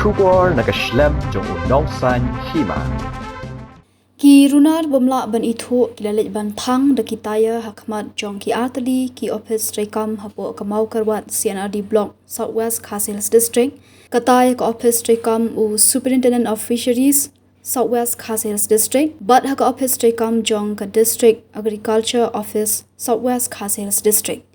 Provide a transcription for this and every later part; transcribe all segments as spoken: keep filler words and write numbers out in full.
Khubor na ka shlem jong u nongsan hima. Ki runar bym lah ban ithuh ki la leit ban thang da ki tyre ha khmat jong ki artylli ki office treikam hapoh ka Mawkyrwat C and R D Block, South West Khasi Hills District. Katai ka office treikam u Superintendent of Fisheries, South West Khasi Hills District, bad ha ka office treikam jong ka District Agriculture Office, South West Khasi Hills District.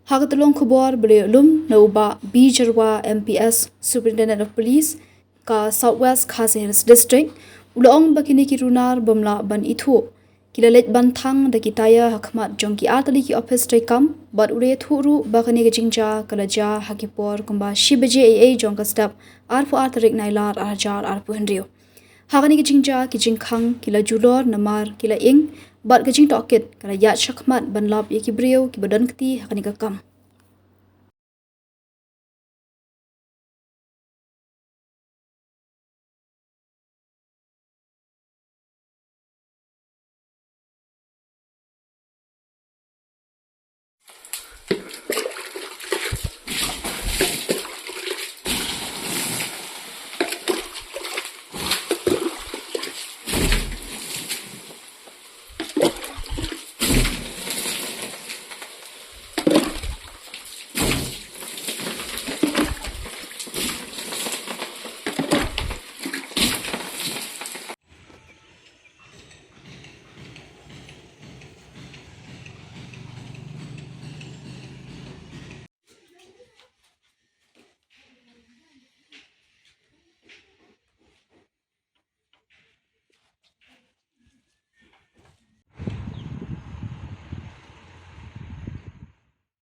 Ha ka tyllong khubor ba la ïoh lum na u Bah B Jyrwa M P S, Superintendent of Police, ka South West Khasi Hills District, u la ong ba kine ki runar bym lah ban ithuh ki la leit ban thang da ki tyre ha khmat jong ki artylli ki office treikam, bad u la ïathuh ruh ba kane ka jingjia ka la jia ha ki por kumba shi baje eiei jong ka step, arphew ar tarik Nailar, ar hajar arphew hynriew. Ha kane ka jingjia ki jingkhang ki la julor namar ki la ing, bad ka jingtohkit ka la ïaid shakhmat ban lap ïa ki briew kiba don kti ha kane ka kam.